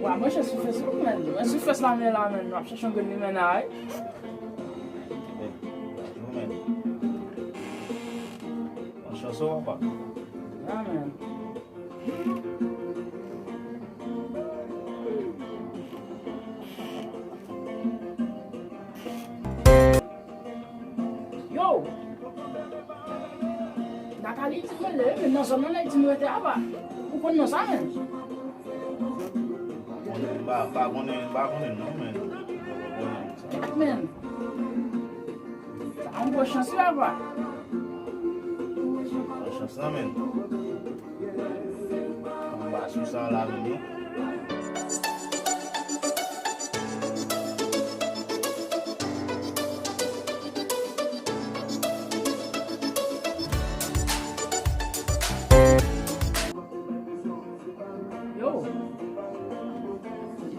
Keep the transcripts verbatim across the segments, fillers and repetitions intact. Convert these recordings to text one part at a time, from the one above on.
Wa, mwen chèche sou Facebook, man. Mwen sou Face la, men la, man. W ap chèche yon grenn limena, wi. Bon chans, papa. Ya, man. Yo! Nathalie di mwen lè, men nan zòn nan, li di m rete apa. Ou konn non sa, men? Konnen, m pa, pa konnen, m pa konnen non, men. Men. Sa yon gwo chans wi, apa. Gwo chans lan, men. Anba sou sa la menm non. Yo.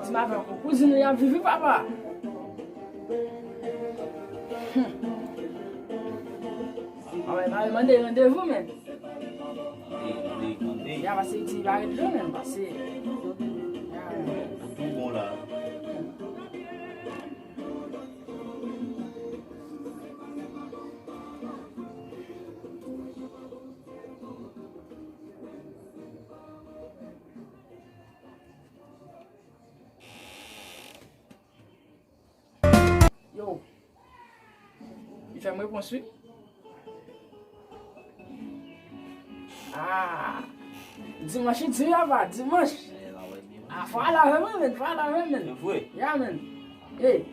Ti m avèk yon kouzin li ap viv wi papa. Hmm. Anmwey, m al mande randevou, men. Mande, mande, mande. Ya, pase Iti pa ret lwen, men, pase. Ya, men. Tou bon la. Yo. Li fè m repons, wi. Ah. Dimanch, li di, apa, dimanch. Ah, fò al avè mwen, men, fò al avè mwen, men. Se vre? Ya, men. Ey,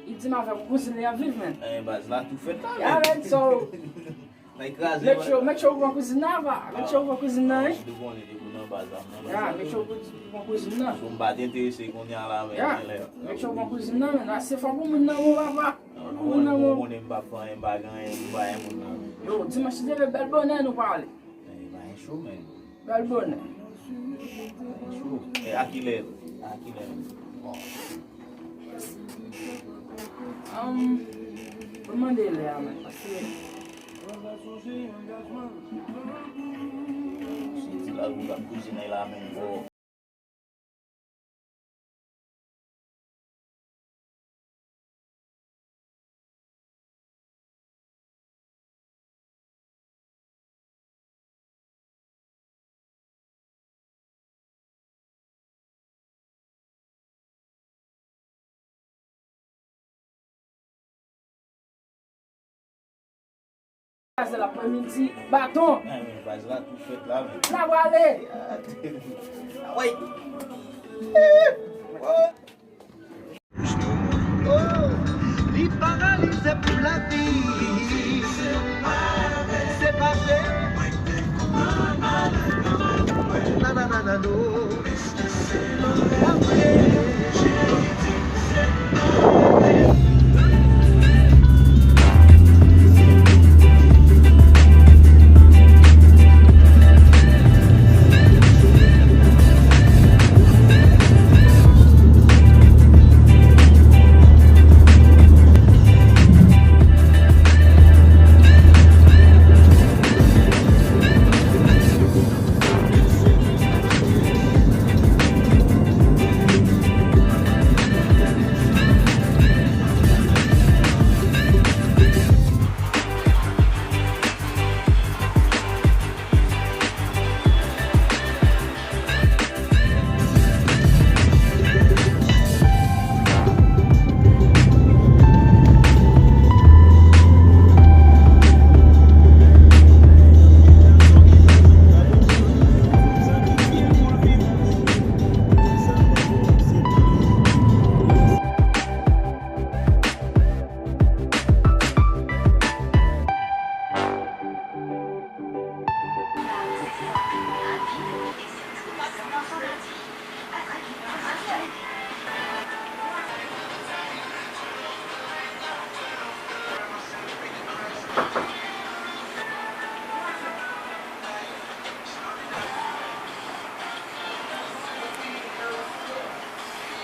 li di m avèk kouzin li ap viv, men. Eh, baz la, tou fèt la, men. Ya, men, so, Make sure, make sure ou pran kouzin nan, apa. Make sure ou pran kouzin nan, wi. Ou konnen depi nan baz la, m nan baz la. Ya, make sure ou pran kouzin nan. So, m pa t enterese kounye a la, men, ya, gen lè. Make sure ou pran kouzin nan, men. Ase fò pou moun nan bon, papa. Pou moun nan bon. Ou konnen m p ap fè anyen, m pa gen anyen pou bay moun nan. Yo, dimanch, si Dye vle, bèl bonè nou pale. Eh, pa gen cho, men. Bèl bonè. Cho. E a kilè? A kilè? Bon. Um, pou mande lè a, men, paske se ti lal pou gad kouzin nan la, men, bro. Baz la, aprèmidi, baton. Eh, men baz la tou fèt la, men. N a prale. Woy. Oh, li paralize pou lavi. Se pa vre. Nanananano.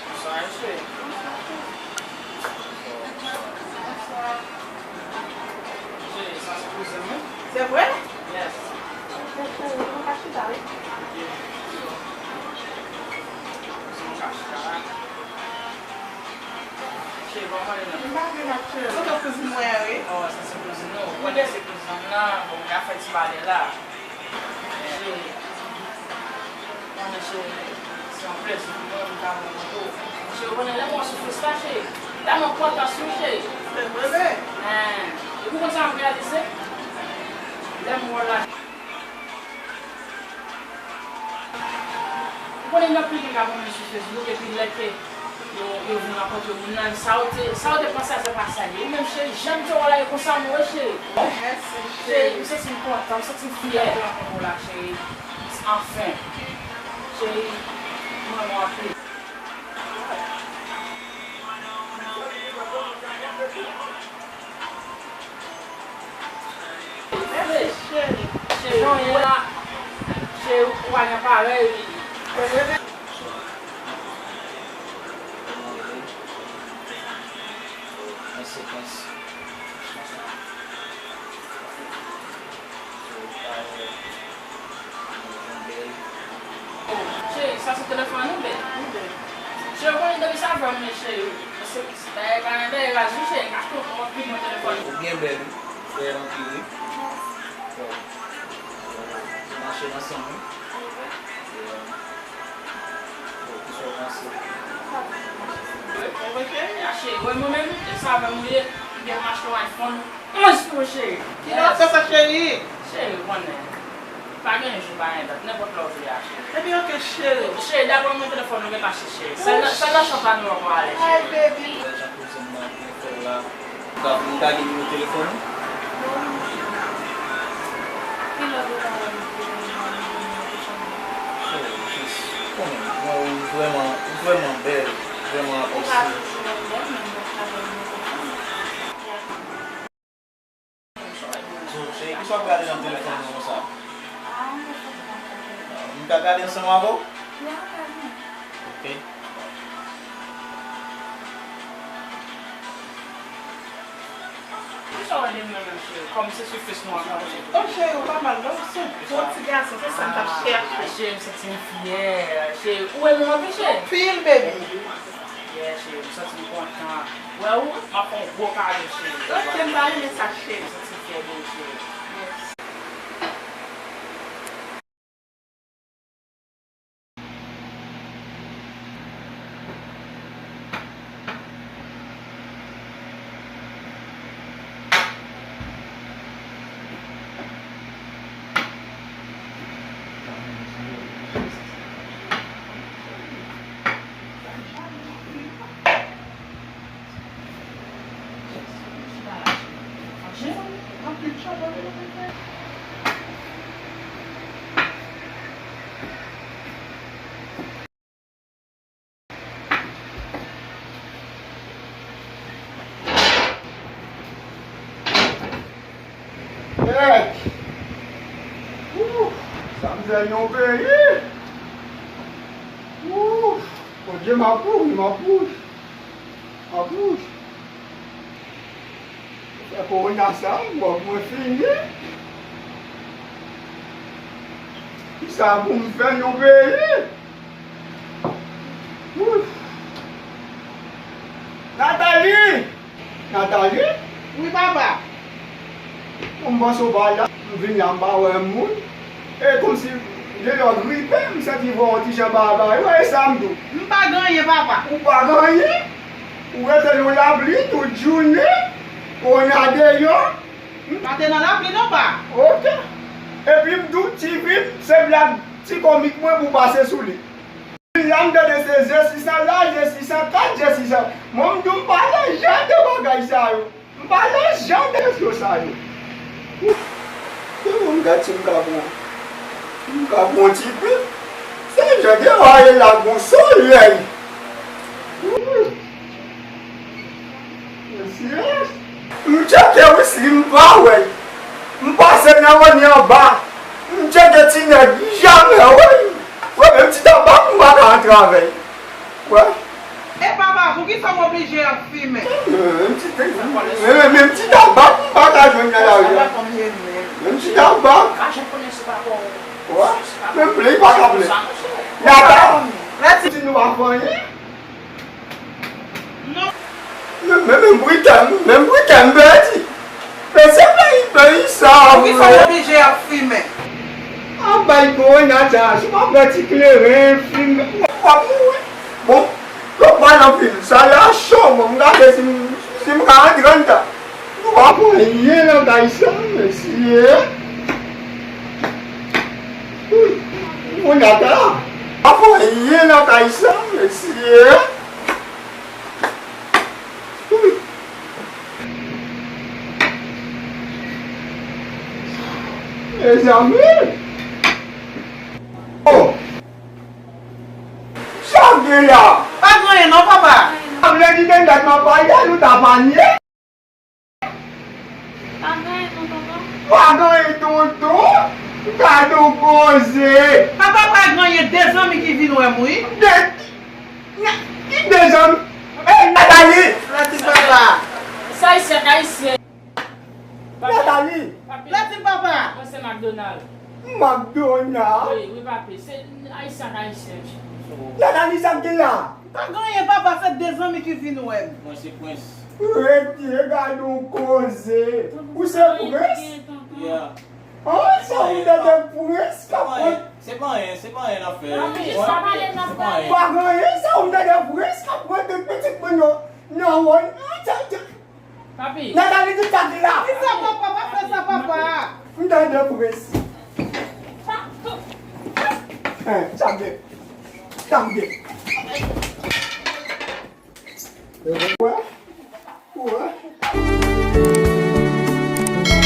Bonswa, mesye. Mesye, sa se kouzin mwen. Se vre? Yes. Se pou nou ka chita, wi. Ok. M pa vle m ap cheri. Se kouzin mwen an, wi. Oh, sa se kouzin ou. Ou konnen se kouzin nan, bon, m ka fè ti pale la. Cheri, konnen cheri, se yon plezi pou mwen, m ka rankontre w. Cheri, ou konnen lè m wè w sou Fes la, cheri, m tèlman kontan sou ou, cheri. Se vre, men. Hein, epi ou konn sa m reyalize? Lè m wè w la, ou konnen gen anpil moun k ap renmen sou Facebook, epi lè ke yo, yo vin rankontre moun nan, sa yo te, sa yo te panse a, se pa sa l ye. Ou menm, cheri, jan m te wè w la, e konsa m wè, cheri. Mèsi, cheri, m santi m kontan, m santi m fyè de rankontre w la, cheri. Anfen. Cheri, m renmen w anpil. Mèsi, cheri. Cheri, ou la. Cheri, ou pa gen parèy. Konsekans. Cheri, sa se telefòn ou bèl? Wi, bèl. Cheri, ou konnen depi sa fè m, cheri. Paske bagay pa gen bagay raz wi, cheri. Kache w pran pi bon telefòn. Ou byen bèl wi. Frè anpil wi. Bon. Mache ansanm wi. Bon, kisa w panse? Bon, cheri, a cheri, wè mwen menm, e sa fè m wi, m gen pou m achte yon iPhone. Mwen sou cheri. Kilè w ap fè sa, cheri? Cheri, ou konnen. Pa gen jou, pa gen dat. Nenpòt lè w vle a, cheri. Ebyen, oke, cheri. Cheri, dabò mwen telefòn nou gen mache, cheri. Sèl nan, sèl nan chanpay nou an pou ale, cheri. Ay, baby. Jan kouzin mwen ap gen fè la. M ka, m ka gen nimewo telefòn ou? Kilè w vle m ba w nimewo telefòn mwen? Cheri, jis, ou konnen, mwen, ou vrèman, ou vrèman bèl, vrèman apresye. Ou pa toujou wè m bèl, men m pa ka ba w nimewo telefòn mwen. So, cheri, kisa w ap gade nan telefòn mwen konsa? Ah, m ka gade ansanm avè w? Ya, gade. Ok. Kisa w wè de mwen menm, cheri? Kòm se sou Fes nou ap pale. Oh, cheri, ou pa mal, non? Ou se yon bon ti gason, se sa m t ap chèche. Ah, cheri, m santi m fyè. Cheri, ou renmen m anpil, cheri? Anpil, baby. Yeah, cheri, m santi m kontan. Wè ou, m ap fè yon gwo kado, cheri. Ok, m ta renmen sa, cheri. M santi m fyè de ou, cheri. Mèsi. Èk! Wouh! Sa m fè nan peyi! Wouh! Bondye, m ap mouri, m ap mouri. M ap mouri. Fè kowona sa, gwòg mwen fini. Kisa pou m fè nan peyi? Wouh! Nathalie! Nathalie? Wi, papa. Bon, m panse w pa la. M vin la, m pa wè moun. E kòmsi deyò gripe, m santi vwa w ti jan bagay. Wè, e sa m di w. M pa gen anyen, papa. Ou pa gen anyen? Ou rete nan lapli tout jounen, ou nan deyò. M pa te nan lapli non, pa. Ok. Epi m di w, T V, se blag ti komik mwen pou pase sou li. La m tande se Jesi san la, Jesi san kat, Jesi san. Mwen m di w m pa nan jan de bagay sa yo. M pa nan jan de yo sa yo. Depi m gad si m ka pran, m ka pran ti pit. Se jan de bagay la gon solèy. Mesye, m tcheke wi si m pa wè l. M pase nan mòn anba. M tcheke ti nèg, jamè wè l. Wè menm ti tabak m pa ka antre avè l. Wè. E papa, poukisa w oblije ap fimen? Menm ti, menm, menm ti tabak m pa ka jwenn nan lari a. Menm ti tabak. Wè. Menm plè, li pa ka plè. Nata, ti nou pa fè anyen. Non. Men, men, men Britan, men Britan pèdi. Men se peyi, peyi sa, wi. Poukisa yo oblije ap fimen? An bay grenn sa, si w ap pran ti kleren, fimen, w ap mouri. Bon, yo pale anpil. Sa la cho, bon, m gade si m, si m ka antre anndan. Nou pa pran anyen nan kay sa, mesye. Wi, moun atè a. Pa pran anyen nan kay sa, mesye. Mezanmi! Oh! Sa gen la? Pa gen anyen non, papa. Sa vle di gen dat mwen pa ye, nou ta pa nye? Pa gen anyen non, papa. Pa gen anyen, tonton. Gade yon koze. Papa, pa gen anyen, de zanmi ki vin wè m, wi. De Ki de zanmi? Ey, Nathalie! Lòt di papa. Sa ayisyen ak ayisyen. Papi, Nathalie! Papi, lòt di papa. Mwen se McDonald. McDonald? Wi, wi, papi. Se ayisyen ak ayisyen. Nathalie, sa k gen la? Pa gen anyen, papa, se de zanmi ki vin wè m. Mwen se Prince. Rete, gade yon koze. Ou se Prince? Yeah. An, sa ou tande Prince k ap pran. Se pa anyen, se pa anyen n ap fè. Papi, jis pa pale n ap pale. Pa gen anyen, sa ou tande Prince k ap pran tout pitit moun yo nan wòl. Papi. Nathalie di sa ki la. Di sa, papa, pa fè sa, papa. M tande Prince. Hein, sa m gen. Sa m gen.